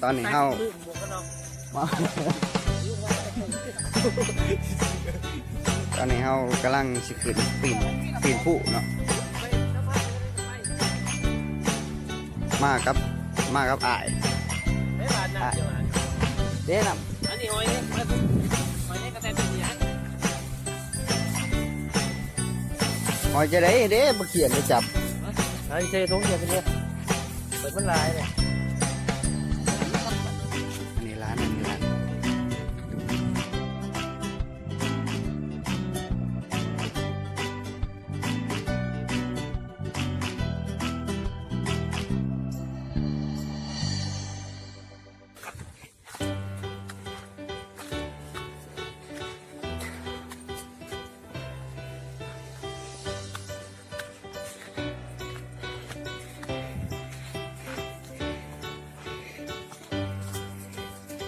ຕອນນີ້ເຮົາ ຕອນນີ້ເຮົາກຳລັງຊິຂຶ້ນປີນ ປີນພູເນາະ ມາກັບ ມາກັບອ້າຍ ອ້າຍ ເດ້ນຳ ອັນນີ້ຫອຍເດ້ ຫອຍເດ້ກະແຕນເປັນຫຍັງ? ຫອຍຈະໄດ້ເດ້ ບໍ່ຂຽນໄປຈັບ ອັນນີ້ໃສ່ຖົງຂຽນເດ້ ເປີດມັນຫຼາຍເດ້ ອັນນີ້ຫຼານ ອັນນີ້ຫຼານ.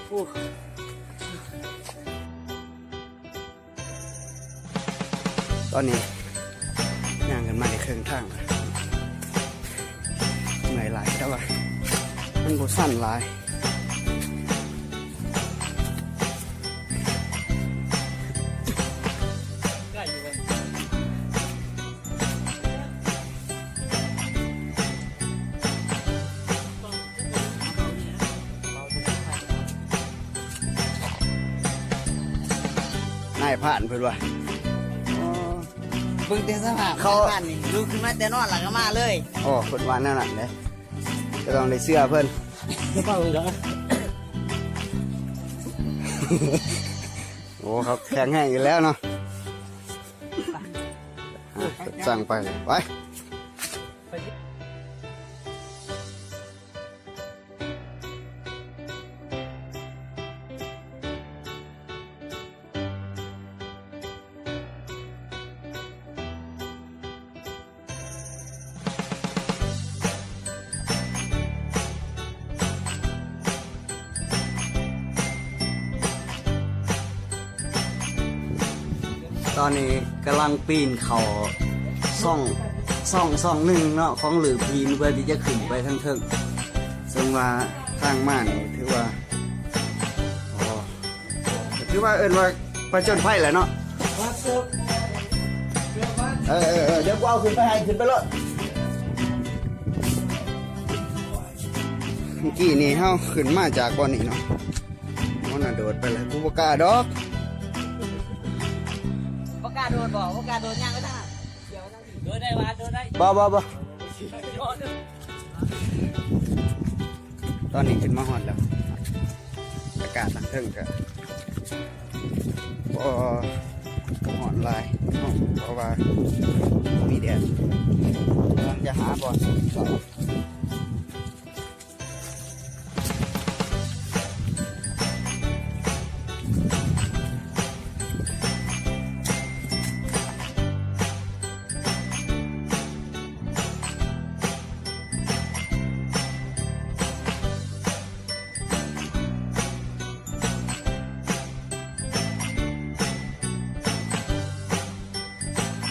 ໂອ້ ຕອນນີ້ຍ່າງຂຶ້ນມາໄດ້ເຄິ່ງທາງແລ້ວ ເມື່ອຍຫຼາຍ ແຕ່ວ່າມັນບໍ່ຊັນຫຼາຍ. ນາຍພານເພິ່ນວ່າ ເບິ່ງແຕ່ສະພາບ ເຂົາ ນາຍພານນີ້ລຸກຂຶ້ນມາແຕ່ນອນແລ້ວກໍມາເລີຍ. ໂອ້ ເພິ່ນວ່າແນວນັ້ນເດ້ ກໍຕ້ອງໄດ້ເຊື່ອເພິ່ນ. ໂອ້ ເຂົາແຂງແຮງຢູ່ແລ້ວເນາະ ອ່ະ ສັ່ງໄປ ໄປ. ຕອນນີ້ກຳລັງປີນເຂົ້າຊ່ອງ ຊ່ອງ ຊ່ອງໜຶ່ງເນາະ ຂອງຫຼືພີນ ເພື່ອທີ່ຈະຂຶ້ນໄປທາງເທິງ ເຊິ່ງວ່າທາງມານີ້ຖືວ່າ ໂອ້ ຖືວ່າເອີ້ນວ່າຜະຈົນໄພແຫຼະເນາະ. ເອີ ເອີ ເອີ ດຽວກູເອົາຂຶ້ນໄປໃຫ້ ຂຶ້ນໄປໂລດ. ເມື່ອກີ້ນີ້ເຮົາຂຶ້ນມາຈາກບ່ອນນີ້ເນາະ ມັນນະໂດດໄປແລ້ວ ກູບໍ່ກ້າດອກ. ບໍ່ກ້າໂດດບໍ່? ບໍ່ກ້າໂດດ ຍ່າງໄປທາງນັ້ນ ໂດດໄດ້ຫວາ? ໂດດໄດ້ ບໍ່ ບໍ່ ບໍ່. ຕອນນີ້ຂຶ້ນມາຮອດແລ້ວ ອາກາດທາງເທິງກະບໍ່ ບໍ່ຮ້ອນຫຼາຍເນາະ ເພາະວ່າມີແດດ ກຳລັງຈະຫາບ່ອນ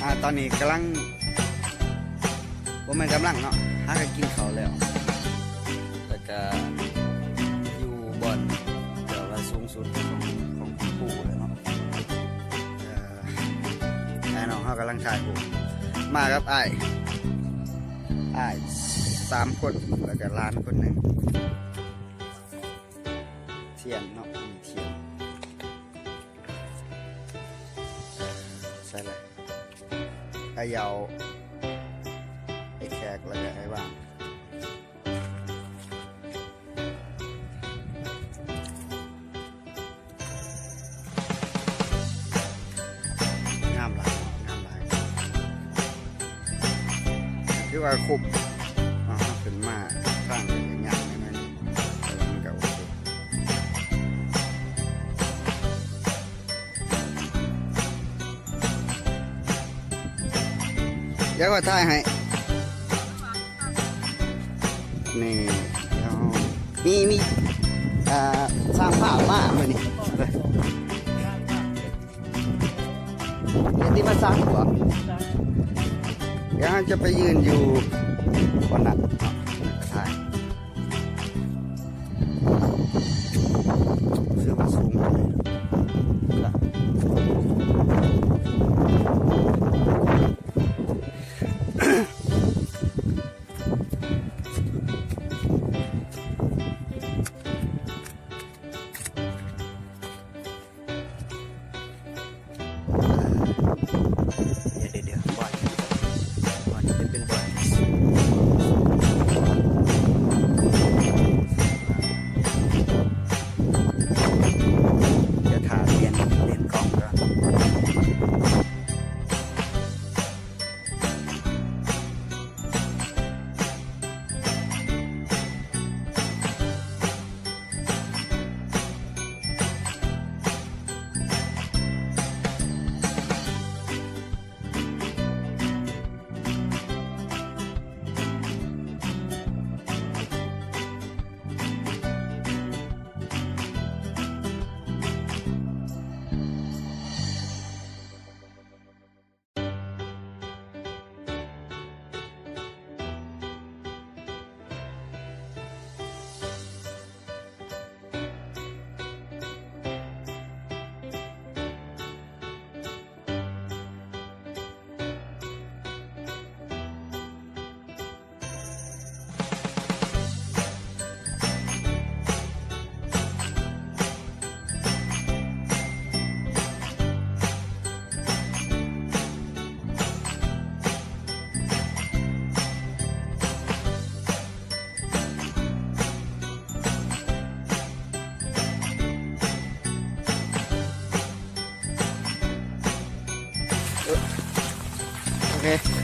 ອ່າ ຕອນນີ້ກຳລັງ ບໍ່ແມ່ນກຳລັງເນາະ ຫາກະກິນເຂົ້າແລ້ວ ແລ້ວກະຢູ່ບ່ອນແບບວ່າສູງສຸດຂອງ ຂອງພູແລ້ວເນາະ. ເອີ ອ້າຍນ້ອງເຮົາກຳລັງຖ່າຍຮູບ ມາກັບອ້າຍ ອ້າຍສາມຄົນ ແລ້ວກະຫຼານຄົນໜຶ່ງ ທຽນເນາະ ທຽນ ໃສ່ລະ ອາເຍົາ ໄອ້ແຂກ ແລ້ວກະໄອ້ຫວ່າງ. ງາມຫຼາຍ ງາມຫຼາຍ ຖືວ່າຄົບເນາະ ເຮົາຂຶ້ນມາທາງກໍຍາກໜ້ອຍໜຶ່ງ ແຕ່ວ່າມັນກໍໂອເຄ. ດຽວຂ້ອຍຖ່າຍໃຫ້ ນີ້ ດຽວ ມີ ມີ ອ່າ ຊ່າງພາບມາມື້ນີ້ ເຮັດທີ່ມາສ້າງບໍ່? ດຽວເຮົາຈະໄປຢືນຢູ່ບ່ອນນັ້ນ ຖ່າຍ.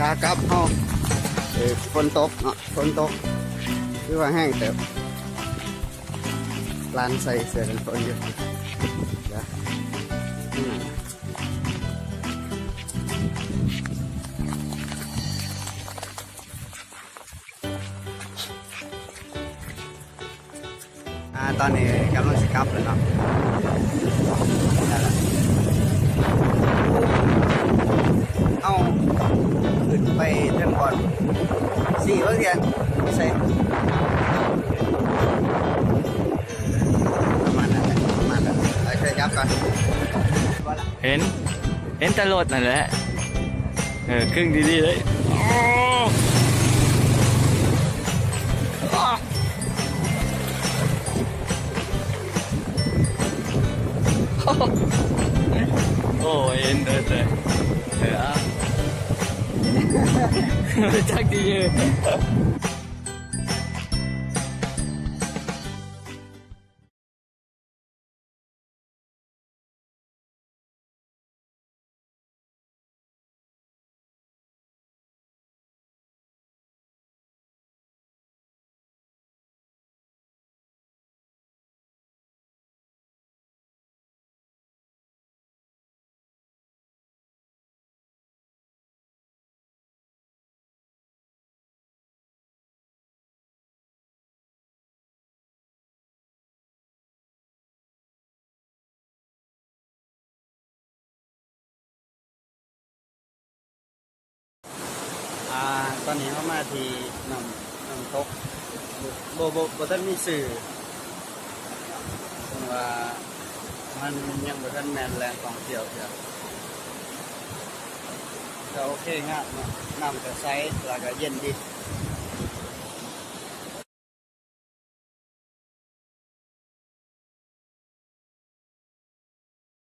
ຂາກັບເຮົາ ເອີ ຝົນຕົກເນາະ ຝົນຕົກ ຖືວ່າແຮງເຕີບ. ຫຼານໃສ່ເສື້ອກັນຝົນຢູ່ ດຽວ ອ່າ ຕອນນີ້ກຳລັງຊິກັບແລ້ວເນາະ ເຮົາຂຶ້ນໄປເທິງບ່ອນ ສີ່ ເບິ່ງເທື່ອ ໃສ່ ປະມານນັ້ນແຫຼະ ປະມານນັ້ນ ເອົາ ຊ່ວຍຈັບກ່ອນ ເຫັນ ເຫັນແຕ່ລົດນັ້ນແຫຼະ ເອີ ຄຶ້ງດີໆເລີຍ ໂອ້ ເຫັນເດີ ເອີ ເອີ ຈັກດີເອີ. ອ່າ ຕອນນີ້ເຮົາມາທີ່ນ້ຳ ນ້ຳຕົກ ບໍ່ ບໍ່ ບໍ່ທັນມີຊື່ ເພາະວ່າມັນຍັງບໍ່ທັນແມ່ນແຫຼ່ງທ່ອງທ່ຽວເທື່ອ ກໍໂອເຄງາມເນາະ ນ້ຳກໍໃສ ແລ້ວກໍເຢັນດີ.